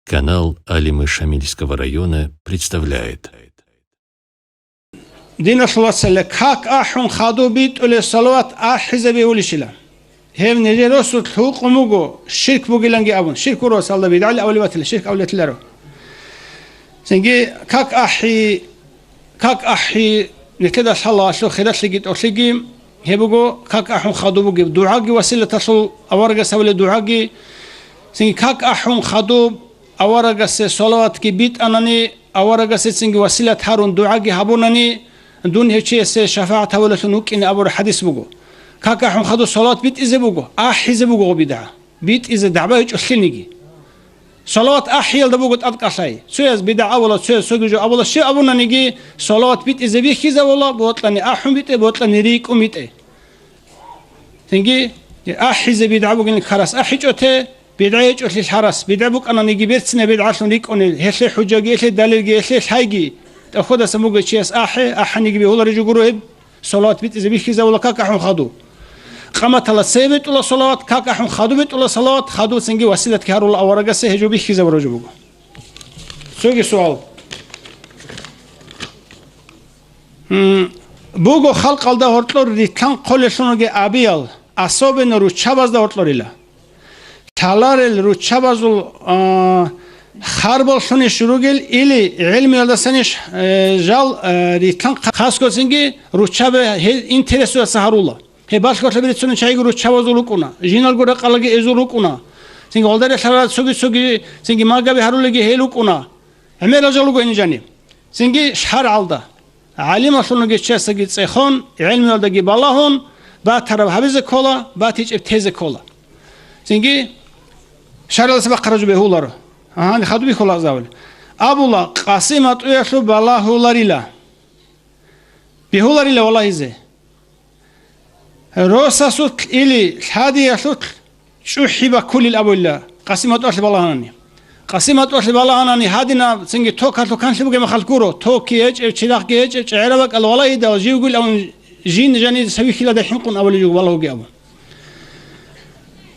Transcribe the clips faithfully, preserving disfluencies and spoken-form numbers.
Канал Алимы Шамильского района представляет. Диналъул вацал, как ахӀун хадуб битӀулеб салават ахӀизе бегьулищила? Гьеб нижер росулъ гьукъун буго, ширк бугиланги абун, ширк гуро салда, бидгӀали авлебатила, ширк авлетиларо. Цинги как ахӀи, как ахӀи, нилъеда лъалаалъул хиралъиги тӀолъиги, гьеб буго как ахӀун хадуб бугеб, дугӀаги василаталъул аварагас гьабулеб дугӀаги, цинги как ахӀун хадуб аварагасе салаватги битӀанани, аварагасецинги василат гьарун дугӀаги гьабунани, дун гьев чиясе шафагӀат гьабулелъун вукӀине абураб хӀадис буго. Как ахӀун хадуб салават битӀизе буго, ахӀизе буго гъо бидгӀа. БитӀизе дагӀба гьечӀолъиниги. Салават ахӀиялда буго тӀадкӀалъай. Цояз бидгӀа абула, цояз цоги жо абула, щив абунаниги, салават битӀизе бихьизавула, бокьани ахӀун битӀе, бокьани рикӀкӀун битӀе. Цинги ахӀизе бидгӀа бугин ккарас ахӀичӀо те, бидгӀа гьечӀолъи лъарас, бидгӀа букӀананиги берцинаб бидгӀалъун рикӀкӀунел, гьелъе хӀужаги, гьелъе далилги, гьелъе лъайги. ТӀахьода самугай чияс ахӀе, ахӀаниги бегьуларе жо гуро гьеб. Салават битӀизе бихьизавула как ахӀун хадуб. Къаматала цебе битӀула салават, как ахӀун хадуб битӀула салават, хадуб цинги василатги гьарула аварагасе, гьеб жо бихьизабураб жо буго. Цоги суал. М, буго халкъалда гьоркьор рилълъан хъолелъунги абиял, особенно руччабазда гьоркьорила. Лъаларел руччабазул, а, харбаллъунищ ругел или гӀелмиялдасанищ, э, жал, э, рилълъан хъа-, хасго цинги руччаби гьел интересуялдаса гьарула. Гьеб балъголъаби рицунел чагӀиги руччабазул рукӀуна, жиналго ракъалаги эзул рукӀуна. Цинги гъолдарел лъарал цоги-цоги, цинги магаби гьарулеги гьел рукӀуна. ГӀемерал жал руго гьениб жаниб. Цинги шаргӀалда. ГӀалималъулги чиясдаги цӀехон, гӀелмуялдаги балагьун, батараб гьабизе ккола, батичӀеб тезе ккола. Цинги шаргӀалдаса бахъараб жо бегьуларо. Гьаниб хадуб бихьула азавли. Абула, къаси матӀуялъул балагьуларила. Бегьуларила валагьизе. Росасулъ или лъадиялъулъ чӀухӀи баккулел абула, къаси матӀуялъе балагьанани. Къаси матӀуялъе балагьанани гьадинаб цинги токалъул канлъи бугеб мехалъ гуро, токги гьечӀеб, чирахъги гьечӀеб, чӀегӀераб бакӀал валагьидал живгуил абун, жин жаниса вихьиладай хӀинкъун абулеб жо валагьуге абун.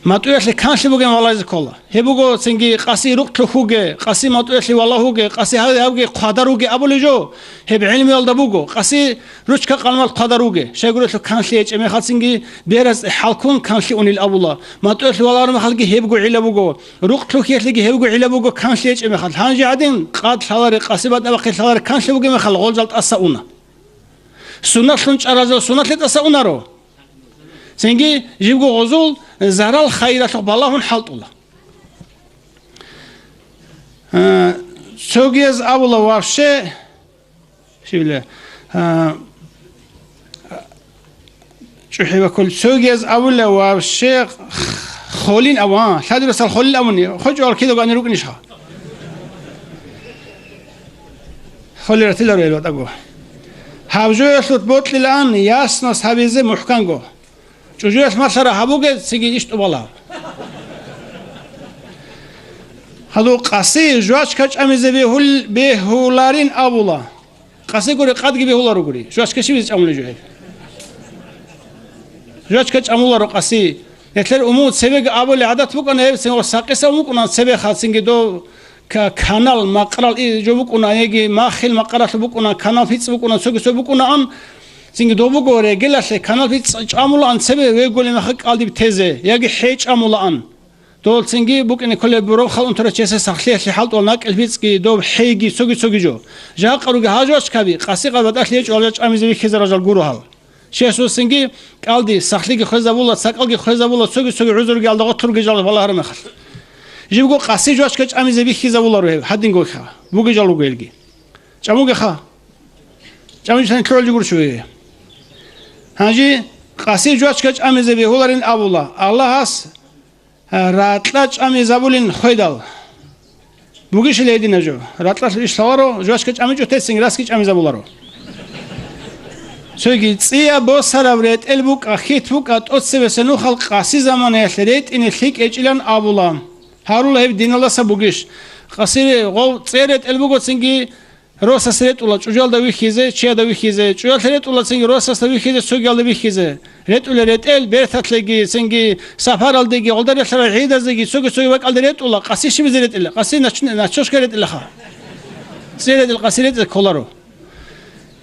МатӀуялъе канлъи бугеб валагьизе ккола. Гьеб буго цинги къаси рукъ лъухьуге, къаси матӀуялъе валагьуге, къаси гьаб-, гьабги хъвадар руге абулеб жо, гьеб гӀелмуялда буго, къаси ручка-къалмал хъвадар руге. Щайгурелъул канлъи гьечӀеб мехалцинги бераз хӀалкун канлъи унел абула. МатӀуялъе валагьараб мехалги гьебго гӀилла буго, рукъ лъухьиялъеги гьебго гӀилла буго канлъи гьечӀеб мехал. Гьанже гьадин къад лъаларе, къаси батӀа бахъи лъаларе канлъи бугеб мехал гъол жал тӀаса уна. Суннатлъун чӀаразул суннатлъи тӀаса унаро. Цинги жибго гъозул зарал хайиралъухъ балагьун хӀалтӀула. А, цогияз абула вообще, щибила, а, чӀухӀи баккул, цогияз абула вообще холин ава, лъадурасал холин авуни, хочӀо алкидагани рукӀнишха? Холератиларо ил ватӀаго. Гьаб жоялъулъ бокьилаан ясноса гьабизе мухӀканго. ЧӀужуялъ малъара гьабуге, цинги иш тӀубала. Гьалу къаси жвачка чӀамизе бегьул-, бегьуларин абула. Къаси гури къадги бегьуларо гури. Жвачка щибизе чӀамулеб жо гьеб? Жвачка чӀамуларо къаси. Гьелъер умуму цебеги абулеб гӀадат букӀана гьеб, цинги сакъиса букӀуна цебе хацинги дов Ка-, канал, макърал и жо букӀуна, яги махил макъаралъуб букӀуна, канал пицӀ букӀуна, цоги цо букӀунаан, цинги доб буго регелалъе канал пицӀ чӀамулаан цебе вегулеб мехалъ кӀалдиб тезе, яги хӀей чӀамулаан. Дол цинги букӀине кколеб бурон хал унтарав чиясе сахлъиялъе хӀалтӀула накӀкӀел пицӀги, доб хӀейги, цоги-цоги жо. Жакъа руги гьал жвачкаби, къаси-къад батӀалъи гьечӀо гьал жал чӀамизе бихьизарал жал гуро гьал. Щесулсинги кӀалди сахлъиги хвезабула, цакӀалги хвезабула, цоги-цоги гӀузруги алда гъотлъурги жал балагьараб мехалъ. Жибго къаси жвачка чӀамизе бихьизабуларо гьеб, гьадинго вихьа, буги жал руго гьелги. ЧӀамугеха. ЧӀамичӀлъани лъугӀалги гурчӀуге. Гьанже къаси жвачка чӀамизе бегьуларин абула, Аллагьас Гьа, ракьа чӀамизабулин хведал. Бугищали гьедина жо? Ракьалъул иш лъаларо, жвачка чӀамичӀо тесин расги чӀамизабуларо. Цоги цӀия босараб ретӀел букӀа, хит букӀа, тӀоцебесеб нухал къаси заманаялъ ретӀине лъикӀ гьечӀилан абула. Гьарула гьеб диналдаса бугищ? Къаси гъов цӀе ретӀел буго цинги Росас ретӀула чӀужалда вихьизе, чияда вихьизе, чӀужалъе ретӀула цинги росасда вихьизе, цогиялда вихьизе. РетӀула ретӀел берталъеги, цинги сапаралдеги, гъолда релълъарал гӀидазеги, цоги-цоги бакӀалда ретӀула, къаси щибизе ретӀила, къаси нач-, начошка ретӀилаха. Ци ретӀил къаси ретӀизе кколаро.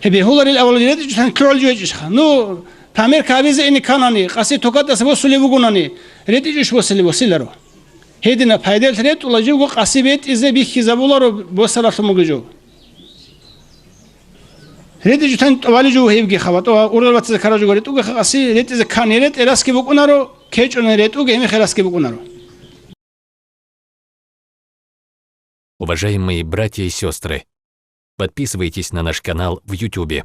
Гьеб бегьуларел авалалде ретӀичӀони лъугӀулев гьечӀищха? Ну, памер кабизе ине кканани, къаси токатӀаса босулев вугонани, ретӀичӀищ босилеб босиларо. Гьединаб пайдалъ ретӀула, живго къаси бетӀизе бихьизабуларо босаралъун бугеб жо. РетӀичӀони тӀубали жо гьебги хабатӀо, ургъел вацазе ккараб жо ретӀуге къаси, ретӀизе ккани ретӀе расги букӀунаро, кечӀони ретӀуге гьеб мехалъ расги букӀунаро. Уважаемые братья и сестры, подписывайтесь на наш канал в Ютубе.